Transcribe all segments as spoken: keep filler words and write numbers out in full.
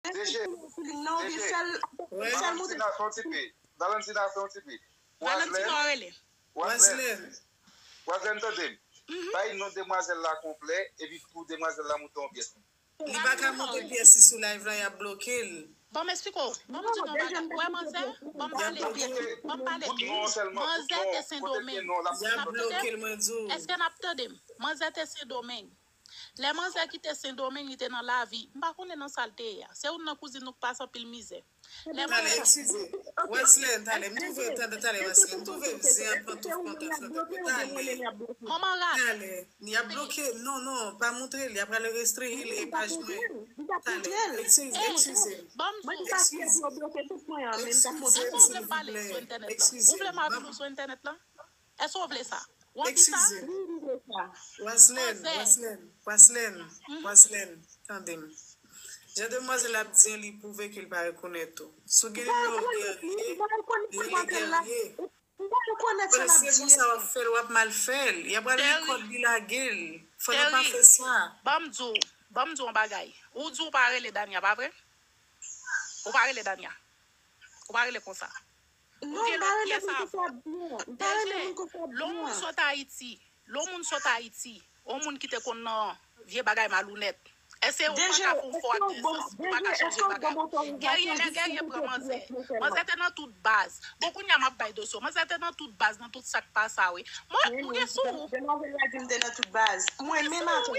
DG, DG, Valentina, fè yon ti pi. Valentina, fè yon ti pi. Valentina, ou rele. Waslèn, Waslèn, tande m. Bay non demwazèl la konplè, epi pou demwazèl la moute yon pyès. Li pa ka moute pyès li sou live la, y ap bloke l. Ban m eksplike w. Ban m di w yon bagay. Ou wè manzè? Ban m pale byen. Ban m pale byen. Manzè te Sendomeng. Y ap bloke l, mwen di w. Èske n ap tande m? Manzè te Sendomeng. Lè manzè kite Sendomeng, li te nan lavi. M pa konnen nan sa l te ye a. Se youn nan kouzin nou k pase anpil mizè. Lè manzè. Talè, eskize. Wesley, talè, m twouve, tande, talè, Wesley, m twouve zen an pantouf pantouf nan tèt mwen, talè. Manman rat. Talè, y ap bloke, non, non, pa moutre l, y ap pral restri l e paj mwen. Talè, eskize, eskize. Ban m di w. Eskize. Eskize, silvouplè. Eskize. Ou vle m avil ou sou entènèt lan? Èske w vle sa? W anvi sa? Eskize. Waslèn, Waslèn, Waslèn, Waslèn, tande m. Jan demwazèl ap di an, li pwouve ke l pa rekonèt ou. Si w gen nimewo Guerrier, rele Guerrier. Paske se konsa w ap fè l, w ap mal fè l. Y ap pral gen kòd li lage l. Fò nou pa fè sa. Ban m di w, ban m di w yon bagay. Ou di w pa rele Dania, pa vre? Ou pa rele Dania. Ou pa rele konsa. Ou gen lòt pyès avan. DG, lè yon moun sot Ayiti, lè yon moun sot Ayiti, yon moun ki te konn nan vye bagay malounèt, èske ou pa ka fè yon fwa de sans, ou pa ka chanje bagay? Guerrier, lè Guerrier pran manzè, manzè te nan tout baz. Bon, kounye a m ap bay dosye w. Manzè te nan tout baz, nan tout sa k pase a, wi. Mwen, m gen sou ou. Demwazèl la di m te nan tout baz. Mwen menm atò.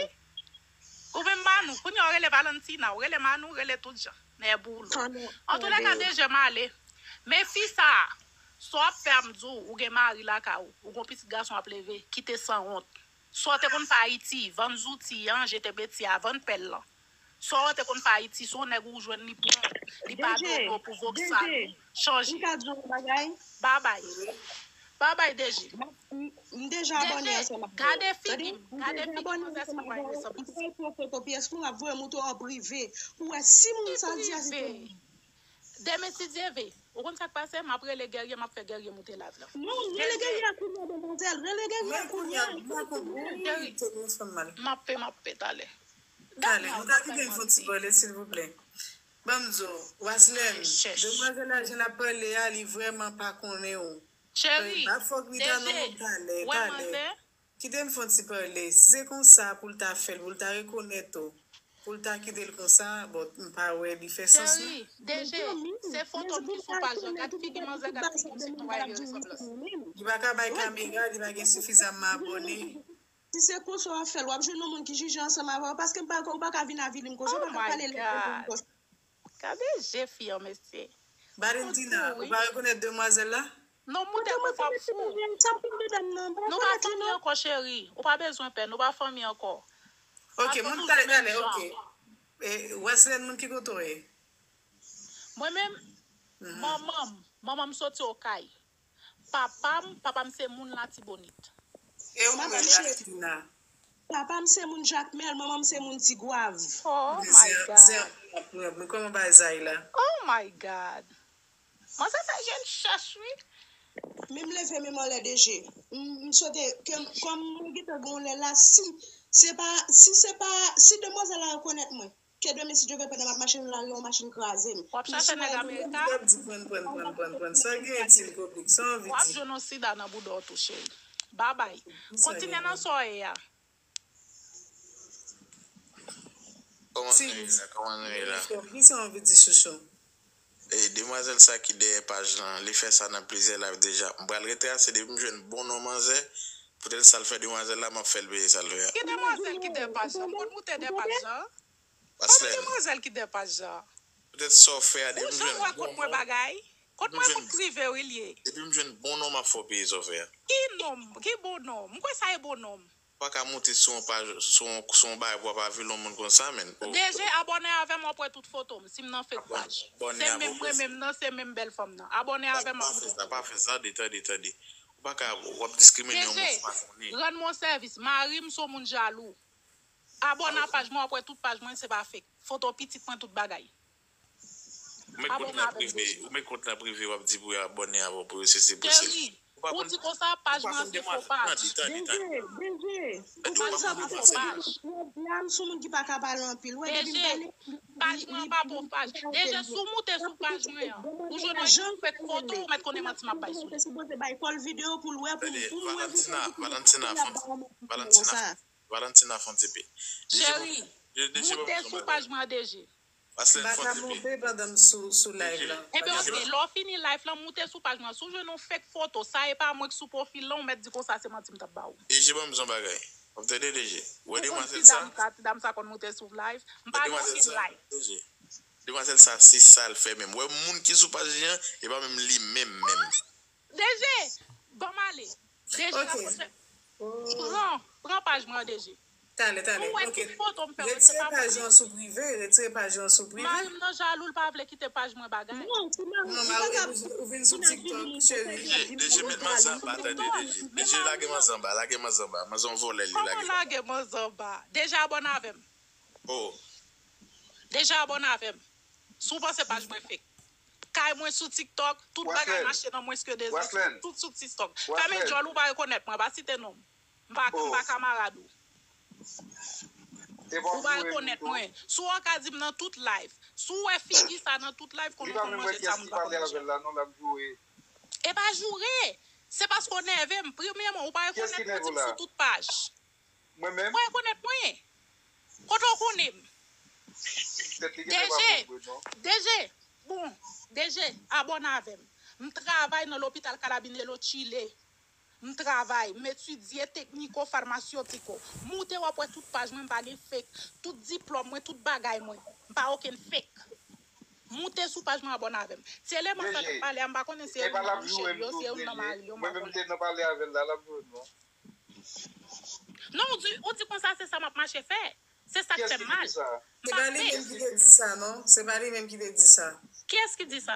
Ou menm Manou, kounye a w rele Valentina, w rele Manou, w rele tout jan. Nèboulou. Antoulèka, DG, m ale. Men fi sa a, sa w ap fè a, m di w, ou gen mari lakay ou, ou gen yon pitit gason w ap leve, kite sanwont. Sa w te konn fè Ayiti, vann zouti an, jete beti a, vann pèl lan. Sa w te konn fè Ayiti, se yon nèg ou jwenn li pran, li pa dodo pou voksal ou, chanje. Babay. Babay, DG. M deja abòne ansanm ak ou. Gade figi m, gade figi manzè, si mwen resans. M pral pran foto pyès nou, m ap voye moute w an prive pou w wè si moun sa di a se te li. Demen, si Dye ve, ou konn sa k pase? M ap rele Guerrier, m ap fè Guerrier moute live la. Non, rele Guerrier a kounye a, demwazèl. Rele Guerrier a kounye a. Cheri, m ap pe, m ap pe, talè. Talè, nou ka kite l fè yon ti pale, silvouplè. Ban m di w, Waslèn, demwazèl la, jan l ap pale a, li vrèman pa konnen w. Cheri, pa fòk li ta non, talè, talè. Kite m fè yon ti pale. Si se konsa pou l ta fè l, pou l ta rekonèt ou, pou l ta kite l konsa, bon, m pa wè li fè sans non. Cheri, DG, se foto m ki sou paj lan. Gad figi manzè, gad figi m, se tou bagay gen resanblans. Li pa ka bay kamera, li pa gen sifizamman abòne. Si se konsa w ap fè l, w ap jwenn yon moun ki jije ansanm avè w, paske m pa, ou pa ka vin avili m konsa, ou pa ka pale lè m konsa. Gade je fi an, mesye. Valentina, ou pa rekonèt demwazèl la? Non, m moute mwen pa fou. Nou pa fanmi ankò, cheri. Ou pa bezwen pè, nou pa fanmi ankò. Ok, moun talè, talè, ok. E, Wesley, moun ki kote w ye? Mwen menm, manman m, manman m soti Okay. Papa m, papa m se moun Latibonit. E ou menm, Valentina? Papa m se moun Jakmèl, manman m se moun Tigwav. Oh my God. Zen ap pran mwen, kòman bagay sa ye la? Oh my God. Manzè sa jèn chèch wi. Men m leve men m anlè DG. M, m swete ke m, kòm mwen gentan gen yon lè la, si se pa, si se pa, si demwazèl la rekonèt mwen, ke demen si Dye vle pandan m ap mache nan lari a yon machin kraze m. W ap chache nèg Amerika? Li ap di prann, prann, prann, prann, prann. Sa gen itil koblik, sa w anvi di? W ap jwenn yon sida nan bouda w tou, cheri. Babay. Kontinye nan sa w ye a. Kòman nou ye la? Kòman nou ye la? Kisa w anvi di, chouchou? E, demwazèl sa ki dèyè paj lan, li fè sa nan plizyè live deja. M pral retrase depi m jwenn bon non manzè, poutèt sa l fè demwazèl la, m ap fè l peye sa l fè a. Ki demwazèl ki dèyè paj lan? M konn moute dèyè paj lan. Kote demwazèl ki dèyè paj lan? Poutèt sa w fè a, depi m jwenn bon non. Ou janm wè kont mwen bagay? Kont mwen moun prive wi l ye. Depi m jwenn bon non, m ap fè w peye sa w fè a. Ki non? Ki bon non? M kwè sa e bon non. Ou pa ka moute sou yon paj, sou yon, sou yon bagay pou w ap avili yon moun konsa, menn. Oh. DG, abòne avè m, w ap wè tout foto m, si m nan fake paj. Se menm mwen menm nan, se menm bèl fanm nan. Abòne avè m, w ap wè tout foto m. Pa fè sa, pa fè sa, tande, tande, tande. Ou pa ka, w ap diskrimine yon moun ou pa konnen. DG, rann mwen yon sèvis, mari m se yon moun jalou. Abòne a paj mwen, w ap wè tout paj mwen, se pa fake. Foto pitit mwen, tout bagay. Ou met kont nan prive, ou met kont nan prive, w ap di pou yo abòne avè w, pou yo sesi pou sela. Cheri, Ou di konsa, paj mwen se fo paj. Deje, Deje, ou konn sa pou te di la, m sou moun ki pa ka pale anpil. Wè, depi m pale, paj mwen pa fo paj. Deje, si w moute sou paj mwen an, ou jwenn yon fake foto, ou mèt konnen manti m ap bay sou li. Te sipoze bay Paul videyo pou l wè, pou pou m wè videyo. Valentina, Valentina, Valentina, Valentina, fon ti pe. Cheri, moute sou paj mwen an, Deje. Paske m pa ka monte pandan m sou, sou live la. Ebyen, oke, lè w fini live la, moute sou paj mwen. Si w jwenn yon fake foto, sa e pa mwen ki sou pwofil lan, ou mèt di konsa se manti m t ap ba w. Deje, ban m di yon bagay. W ap tande, Deje? Ou wè demwazèl sa? Ti dam sa, ti dam sa konn moute sou live. M pa gen okenn live. Deje. Demwazèl sa, se sa l fè menm. Wè moun ki sou paj li an, e pa menm li menm menm. Deje, ban m ale. Deje, rapwoche. Pran, pran paj mwen an, Deje. Talè, talè. Ou wè tout foto m fè, retire paj lan sou prive, retire paj lan sou prive. Mari m nan jalou, l pa vle kite paj mwen bagay. Non, mari, ou vin sou TikTok, cheri. Deje, Deje, met manzè anba, tande, Deje. Deje, lage manzè anba, lage manzè anba. Manzè yon vòlè, li lage. Kòman lage manzè anba? Deje abòne avè m. Oh. Deje abòne avè m. Si w panse paj mwen fake. Kay mwen sou TikTok, tout bagay mache nan mwens ke de zan. Tout sou TikTok. Fèmen djòl ou pa rekonèt mwen, pa site non m. M pa, m pa kamarad ou. Ou pa rekonèt mwen. Si w ka di m nan tout live. Si w wè figi sa nan tout live, konnen w konn manje sa moun pa konn manje. E pa joure. Se paske w nève m. Premyèman, ou pa rekonèt mwen, di m sou tout paj. Mwen menm? Mwen rekonèt mwen. Kote w konnen m? Deje, Deje, bon, Deje, abòne avè m. M travay nan lopital Carabinero Chile. M travay, m etidye tekniko farmasiyotiko. Moute w ap wè tout paj mwen, m pa gen fake. Tout diplòm mwen, tout bagay mwen. M pa okenn fake. Moute sou paj mwen, abòne avè m. Se lè m ap fè tout pale a, m pa konnen si e ou nan Michel yo, si e ou nan mari yo, m pa konnen. Mwen menm te nan pale avè l la, l ap jwenn mwen. Non, ou di, ou di konsa se sa m ap mache fè. Se sa k fè m mal. Se pa li menm ki te di sa, non. Se pa li menm ki te di sa. Kiyès ki di sa?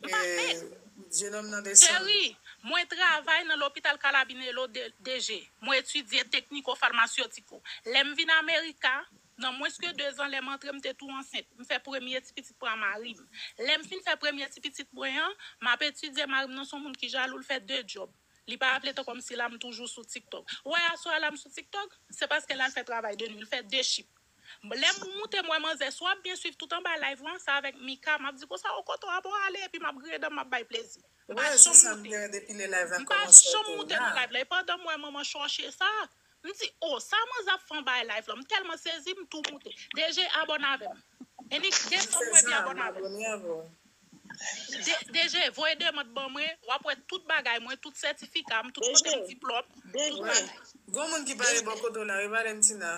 M pa fake. Jenòm nan desann. Cheri, mwen travay nan lopital Carabinero de, Deje. Mwen etidye tekniko farmasiyotiko. Lè m vin Amerika, nan mwens ke de zan, lè m antre, m te tou ansent. M fè premye ti pitit mwen a mari m. Lè m fin fè premye ti pitit mwen an, m ap etidye, mari m nan se yon moun ki jalou, l fè de djòb. Li pa vle tan kòmsi la m toujou sou TikTok. Ou wè aswè a la m sou TikTok? Se paske l al fè travay de nwi, l fè de chif. Lè m moute m wè manzè, si w ap byen swiv tout anba live lan, se avèk Mika, m ap di konsa, o kote w ap ale, epi m ap griyen dan m, m ap bay plezi. M pa janm moute. M pa janm moute nan live la. E pandan m wè manman chòche sa, m di, o, sa manzè ap fè anba live lan, m tèlman sezi, m tou moute. Deje, abòne avè m. Enik, desann mwen epi abòne avè m. De, Deje, voye demann ban mwen, w ap wè tout bagay mwen, tout sètifika m, tout kote m diplòm, tout bagay. Gon moun ki pale bò kote w la, wi, Valentina.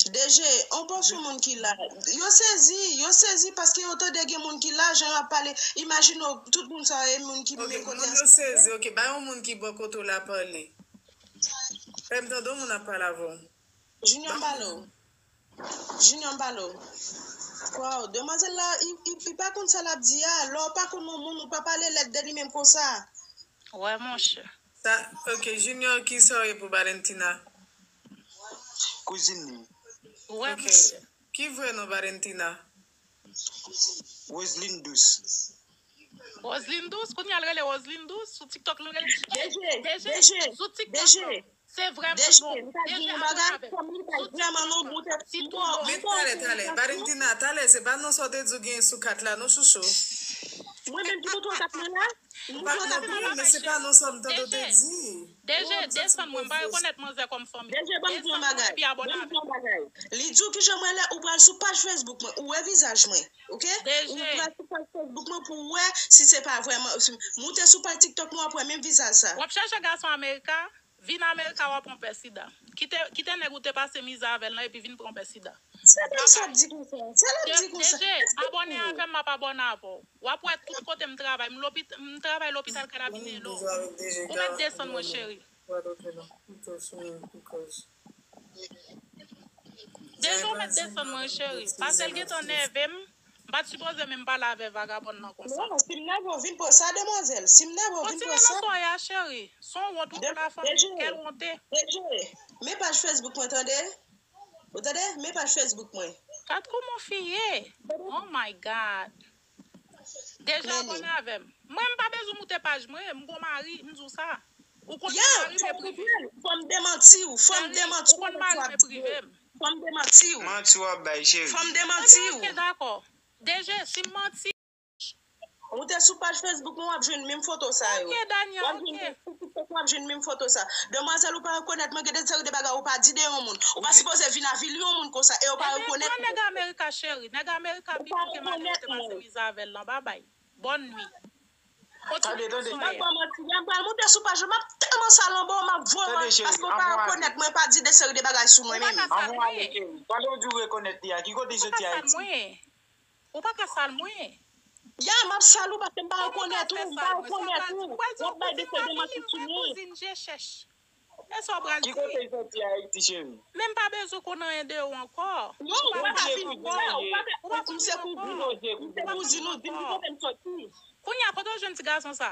Deje, on bò sou moun ki la. Yo sezi, yo sezi paske yo tande gen moun ki la, jan y ap pale. Imajine w, tout moun sa yo, e moun ki menm kote a. Ok, moun yo sezi, ok, bay yon moun ki bò kote w la pale. Fè m tande yon moun ap pale avè w. Junior Balo. Junior Balo. Waw, demwazèl la, li, li, li pa konn sa l ap di a. Lè w pa konn yon moun, ou pa pale lèd de li menm konsa. Wè, monchè. Sa, ok, Junior, kisa w ye pou Valentina? Kouzin li. Wè, monchè. Ki vrè non Valentina? Roseline Douce. Roseline Douce? Kounye a l rele Roseline Douce? Sou TikTok, l rele Deje, Deje, sou TikTok, Deje. Se vrè moun non. Deje, abòne avè m. Sou TikTok, si tou bon. Men talè, talè. Valentina, talè, se pa non sa w te di w genyen sou kat la, non, chouchou. Mwen menm ki montre w kat mwen la? Ou pa t montre m, men se pa non sa m tande w te di. Deje, desann mwen, m pa rekonèt manzè kòm fanmi. Deje, ban m di yon bagay. Ban m di yon bagay. Li di w kijan mwen lè ou pral sou paj Facebook mwen, ou wè vizaj mwen, ok? Ou pral sou paj Facebook mwen pou w wè si se pa vrèman, moute sou paj TikTok mwen, w ap wè menm vizaj sa. W ap chèche gason Amerika? Vin Amerika, w ap pran pè sida. Kite, kite nèg ou te pase mizè avè l lan epi vin pran pè sida. Se lè m sot di konsa. Se lè m di konsa. Deje, abòne avè m, m ap abòne avè w. W ap wè tout kote m travay. M lopit-, m travay lopital Carabinero. Ou mèt desann mwen, cheri. Deje, ou mèt desann mwen, cheri. Paske l gentan nève m. M pa t sipoze menm pale avè vagabòn nan konsa. Non, si m nève w, vin pran sa, demwazèl. Si m nève w, vin pran sa. Retire nan sòy a, cheri. Se yon wont ou pou lafanmi, kèl wonte. Deje, men paj Facebook mwen, tande? Ou tande? Men paj Facebook mwen. Gad kòman fi ye. Oh my God. Deja abòne avè m. Mwen, m pa bezwen moute paj mwen, m gon mari, m di w sa. Ou konn mari m e prive m. Fò m demanti w, fò m demanti w. Ou konn mari m e prive m. Fò m demanti w. Manti w ap bay, cheri. Fò m demanti w. Ebyen, ok, dakò. D G, si m manti. Moute sou paj Facebook mwen, w ap jwenn menm foto sa yo. Ok, Dania, ok. W ap jwenn sou TikTok, w ap jwenn menm foto sa. Demwazèl, ou pa rekonèt mwen, gen de seri de bagay ou pa di de yon moun. Ou pa sipoze vin avili yon moun konsa, e ou pa rekonèt mwen. Nèg Amerika, cheri. Nèg Amerika pi byen ke maten ou te pase mize avè l lan. Babay. Bòn nwi. Kontinye. Tande, tande. M ap ba w manti, m pral moute sou paj ou, m ap tèlman sal anba w, m ap voye w, paske w pa rekonèt mwen, pa di de seri de bagay sou mwen menm. Ou pa ka sal mwen. Tande, w di w rekonèt li a, ki kote l soti Ayiti? Ou pa ka sal mwen. Ou pa ka sal mwen. Ya, m ap sal ou paske m pa rekonèt ou, m pa rekonèt ou. W ap bay de seri de manti sou mwen. Kouzin je chèch. E sa w pral di? Ki kote l soti Ayiti, cheri? Men m pa bezwen konn anyen de ou ankò. Non, ou pa ka vin di sa, ou pa ka, ou pa konn vin ankò. M se kouzin ou, m se kouzin ou, di m ki kote m soti. Kounye a, kote w jwenn ti gason sa?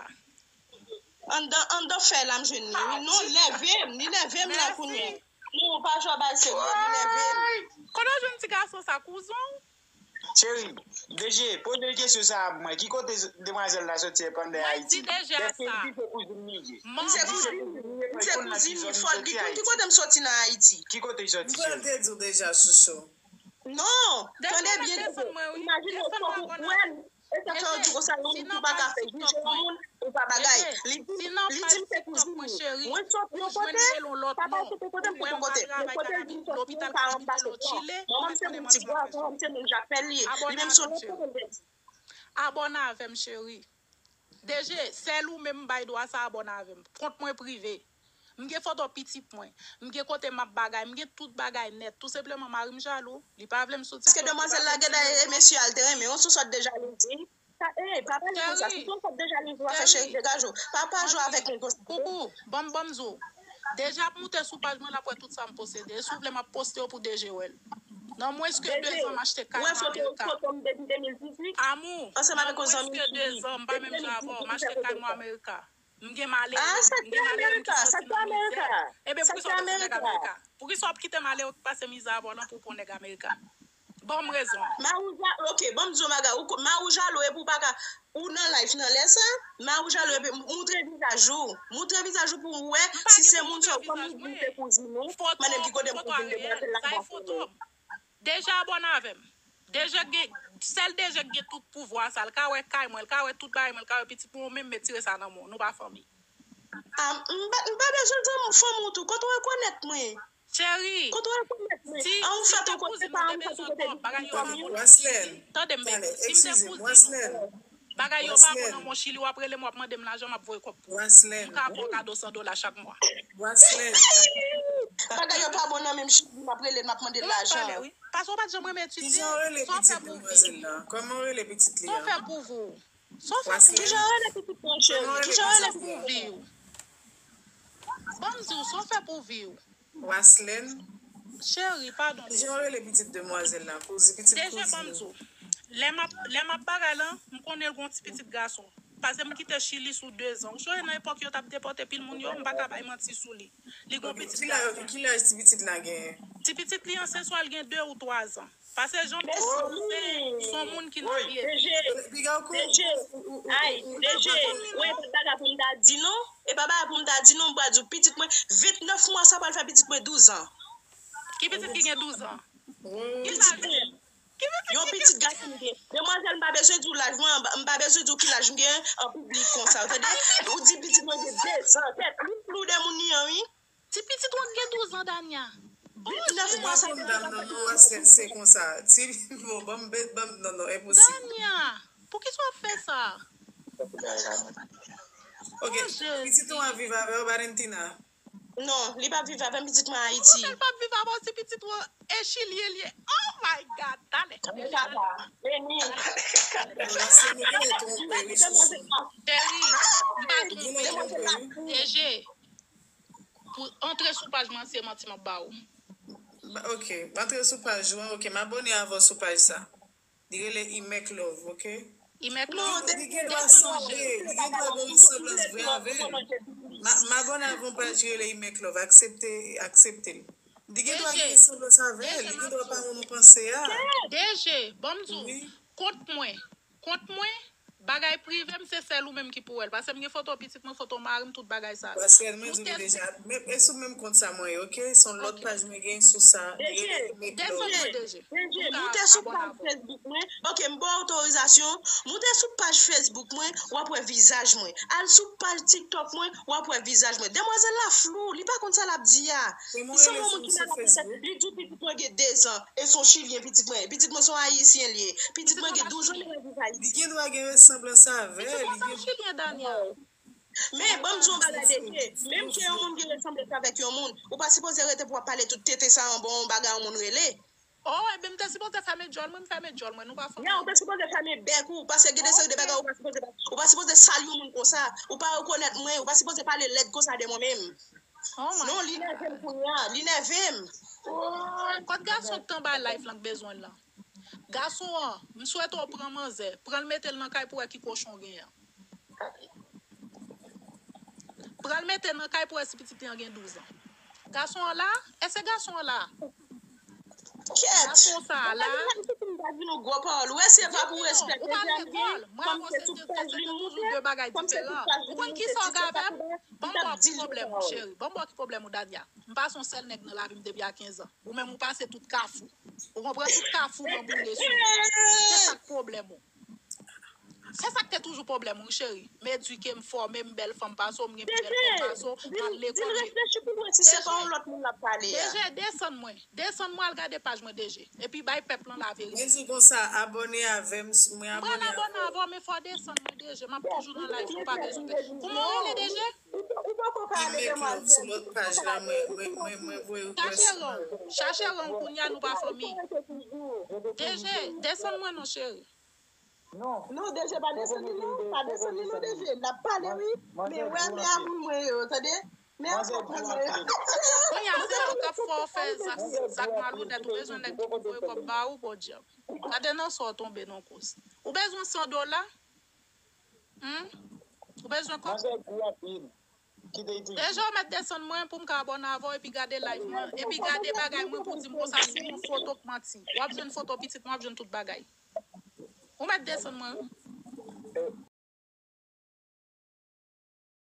Anndan, anndan fè la m jwenn li, wi. Non, leve m, li leve m la kounye a. Non, ou pa jwe bay serye, li leve m. Kote w jwenn ti gason sa, kouzon? Cheri, D G, poze l kesyon sa a pou mwen. Ki kote demwazèl la soti pandan Ayiti? Dèske l di se kouzin li ye. M se kouzin li, m se kouzin li, fò l di tou ki kote m soti nan Ayiti. Ki kote l soti, cheri? M te di w deja, chouchou. Non, tande byen, imajine w fòk ou kwè l. E sa fè yo di konsa, yon moun ki pa ka fè jije yon moun, ou pa bagay. Li di, li di m se kouzin li. Mwen sot yon kote, pa pase yon kote, m sot yon kote. Men kote l di m sot, yon pa anba se blan. Manman m se moun Tigwav, manman m se moun Jakmèl li ye. Li menm se yon lòt kote l te di. Abòne avè m, cheri. D G, sèl ou menm m bay dwa sa, abòne avè m. Kont mwen prive. M gen foto pitit mwen. M gen kote m ap bagay. M gen tout bagay nèt. Tou senpleman, mari m jalou. Li pa vle m soti. Paske demwazèl la gen dèyè mesye a, l te renmen yon sou sòt de jalouzi. Sa, eh, pa pale konsa. Si se yon sòt de jalouzi w ap fè, cheri, degaje w. Pa, pa jwe avèk moun konsa. Koukou, ban m, ban m di w. Deja ap moute sou paj mwen, l ap wè tout sa m posede. E si w vle, m ap poste yo pou D G wè l. Nan mwens ke dezan, m achte kay mwen Amerika. Amou, nan mwens ke dezan, m pa menm jan avè w, m achte kay mwen Amerika. M gen male, m gen male m ki soti nan mizè. Ebyen, poukisa w te pran nèg Amerika? Poukisa w ap kite male w ki pase mizè avè w lan pou w pran nèg Amerika? Ban m rezon. Mari w ja-, ok, ban m di w bagay. Ou ko-, mari w jalou epi w pa ka, ou nan live nan lè sa, mari w jalou epi moutre vizaj ou. Moutre vizaj ou pou w wè si se moun sa w kòm ou di se kouzin ou. Mande m ki kote m kouzin demwazèl la, m pa konnen. Deja abòne avè m. Deje gen, sèl Deje ki gen tout pouvwa sa. L ka wè kay mwen, l ka wè tout bagay mwen, l ka wè pitit mwen, ou menm retire sa nan men w. Nou pa fanmi. Ah, m pa, m pa bezwen zanmi fanmi w tou. Kote w rekonèt mwen? Cheri, kote w rekonèt mwen? An ou fèt ou kote pa an ou fèt ou kote. Tande m, baby. Si m te kouzin ou, bagay yo pa bon nan men w, Chili, w ap rele m, w ap mande m lajan, m ap voye kòb pou ou. M ka ba w kado san dola chak mwa. Bagay yo pa bon nan men m, Chili, m ap rele l, m ap mande l lajan. Paske w pa t janm renmen etidye. Kijan w rele pitit demwazèl la? Kòman w rele pitit li an? Sa w fè pou vi w? Sa w fè pou vi w? Kijan w rele pitit mwen, cheri? Kijan w rele pitit mwen? Ban m di w, sa w fè pou vi w? Waslèn. Cheri, padon. Kijan w rele pitit demwazèl la? Kouzin, pitit kouzin. Deje, ban m di w. Lè m ap, lè m ap bagay lan, m konnen l gon ti pitit gason. Paske m kite Chili sou dezan. Ou sonje nan epòk yo t ap depòte pil moun yo, m pa ka bay manti sou li. Li gon pitit gason. Ki laj ti pitit la genyen? Ti pitit li an, se swa l gen de ou twa zan. Paske jan m di w, se yon moun ki nan vye vi. Deje, ay, Deje, wi, e pa bagay pou m ta di non, e pa bagay pou m ta di non, m pral di w, pitit mwen, vennèf mwa sa pral fè pitit mwen douz an. Ki pitit ki gen douz an? Ki laj? Yon pitit gason m gen. Demwazèl, m pa bezwen di w laj mwen, m pa bezwen di w ki laj m gen an piblik konsa, w tande? Ou di pitit mwen gen dezan, tèt li flou de moun li an, wi. Ti pitit ou an gen douz an, Dania. Vennèf mwa sa. Pa konn dam nan, non, Waslèn, se konsa. Ti, bon, ban m, ban m, non, non, enposib. Dania, poukisa w ap fè sa? Ok, pitit ou an viv avè w, Valentina? Non, li p ap viv avè m, pitit mwen Ayiti. Kòman l p ap viv avè w si pitit ou an e Chilyen li ye? Oh my God, talè. Talè, talè. Beni. Cheri, m pa twonpe w. Deje, pou antre sou paj mwen, se manti m ap ba ou. Ok, antre sou paj ou an, ok, m abòne avè w sou paj sa. Li rele Imèk Love, ok? Imèk Love. Li gen dwa sanble, li gen dwa gen yon resanblans vre avè l. M a, m abòne avè yon paj ki rele Imèk Love. Aksepte, aksepte l. Li gen dwa gen resanblans avè l. Li gen dwa pa moun ou panse a. Deje, ban m di w, kont mwen, kont mwen, Bagay prive m, se sèl ou menm ki pou wè l. Paske m gen foto pitit mwen, foto mari m, tout bagay sa. Paske mwen di nou deja, menm, e sou menm kont sa mwen ye, ok? Se yon lòt paj mwen gen sou sa. Desann mwen, D J. Moute sou paj Facebook mwen. Ok, m ba w otorizasyon. Moute sou paj Facebook mwen, w ap wè vizaj mwen. Al sou paj TikTok mwen, w ap wè vizaj mwen. Demwazèl la flou, li pa konn sa l ap di a. Li se yon moun ki malad nan tèt. Li di w pitit mwen gen dezan. E se yon chilyen pitit mwen. Pitit mwen se yon ayisyen li ye. Pitit mwen gen douz an, li wè viv Ayiti. Li gen dwa gen resanblans avè l. Pitit mwen se yon chilyen, Dania. Men, ban m di w yon bagay, D J. Menm ke yon moun gen resanblans avèk yon moun, ou pa sipoze rete pou w ap pale tout tete sa anba yon bagay yon moun rele. Oh, ebyen m te sipoze fèmen djòl mwen, m fèmen djòl mwen, nou pa fanmi. Ya, ou te sipoze fèmen bèk ou, paske gen de seri de bagay ou pa sipoze, ou pa sipoze sal yon moun konsa, ou pa rekonèt mwen, ou pa sipoze pale lèd konsa de mwen menm. Non, li nève m kounye a, li nève m. Kot gason k t anba live lan k bezwen l lan? Gason an, m swete w pran manzè, pran l mete l nan kay pou wè ki kochon w genyen an. Pran l mete nan kay pou wè si pitit li an gen douz an. Gason an la? Èske gason an la? Kèt! Gason sa a la? Ou pa di nou gwo pawòl. Ou wè se pa pou respè. Ou pa lekòl. Mwen avè w se de, se de toujou de bagay diferan. Ou konn kisa w ka fè m? Ban m ba w ki pwoblèm ou, cheri. Ban m ba w ki pwoblèm ou, Dania. M pase yon sèl nèg nan lavi m depi a kenz an. Ou menm ou pase tout Kafou. Ou konprann? Tout Kafou nan boule sou ou. Se sa k pwoblèm ou. Se sa k te toujou pwoblèm ou, cheri. M edike, m fòme, m bèl fanm pase w, m gen pi bèl fanm pase w, m al lekòl. Vin reflechi pou mwen si se pa yon lòt moun l ap pale a. D J, desann mwen. Desann mwen, al gade paj mwen, D J. Epi bay pèp lan laverite. Mwen di konsa, abòne avè m, mwen abòne avè w. M pral abòne avè w, men fò w desann mwen, D J. M ap toujou nan live, ou pa bezwen. Kouman w rele, D J? Ou poko ka ale demwazèl. Sou lòt paj la, mwen, mwen, mwen, mwen voye rekwès. Chache rang, chache rang kounye a, nou pa fanmi. D J, desann mwen non, cheri. Non, D J pa desann li non, pa desann li non, D J. N ap pale wi, men wè men a moun mwen yo, tande. Men a kòb mwen yo. Kounye a, se ou k ap fè w fè zak, zak malonèt, ou bezwen nèg ki pou voye kòb ba ou, podyab. Gade nan sa w tonbe non kouz. Ou bezwen san dola? Humm? Ou bezwen kòb? Manzè gou anpil. Kite iti. Deja w mèt desann mwen pou m ka abòne avè w epi gade live mwen. Epi gade bagay mwen pou di m konsa si yon foto k manti. W ap jwenn foto pitit mwen, w ap jwenn tout bagay. Ou mèt desann mwen wi.